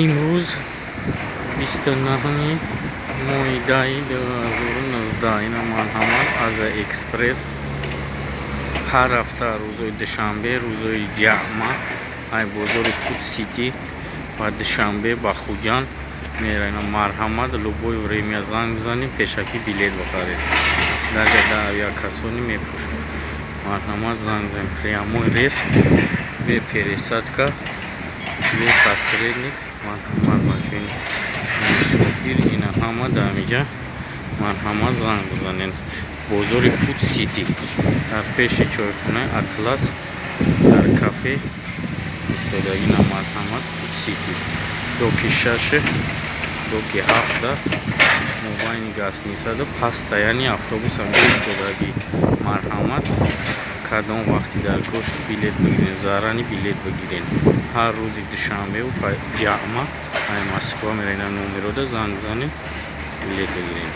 Имрӯз 29-уми моҳи даҳи 2019. Ина, марҳамат, Азия Экспресс ҳар ҳафта рӯзои душанбе, рӯзои ҷамъа ай бозори Фуд Сити ба Душанбе, ба Хуҷанд мера. Ина, марҳамат, любое время занг бизанед, пешакӣ билет бихаред. Даже дар авиакассони мефурӯшад. Марҳамат, занг бизанед. Прямой рейс, бе пересадка, бе посредник. Марҳамат, бачаҳо, шофир, ина ҳама дар ҳамиҷа. Марҳамат, занг бизанед. Бозори Фуд Сити, дар пеши чойхонаи Атлас, дар кафе истодагӣ. На, марҳамат, Фуд Сити, доки шаше, доки ҳафта, мобайни гостиницаду постоянный автобус ҳамҷо истодагӣ. Марҳамат, кадом вақти дар кор шуд, билет бигирен, заранее билет бигирен. Ҳар рӯзи душанбеву ҷамъа ай Москва мерена. Номерода занг бизанед, билет бигирен.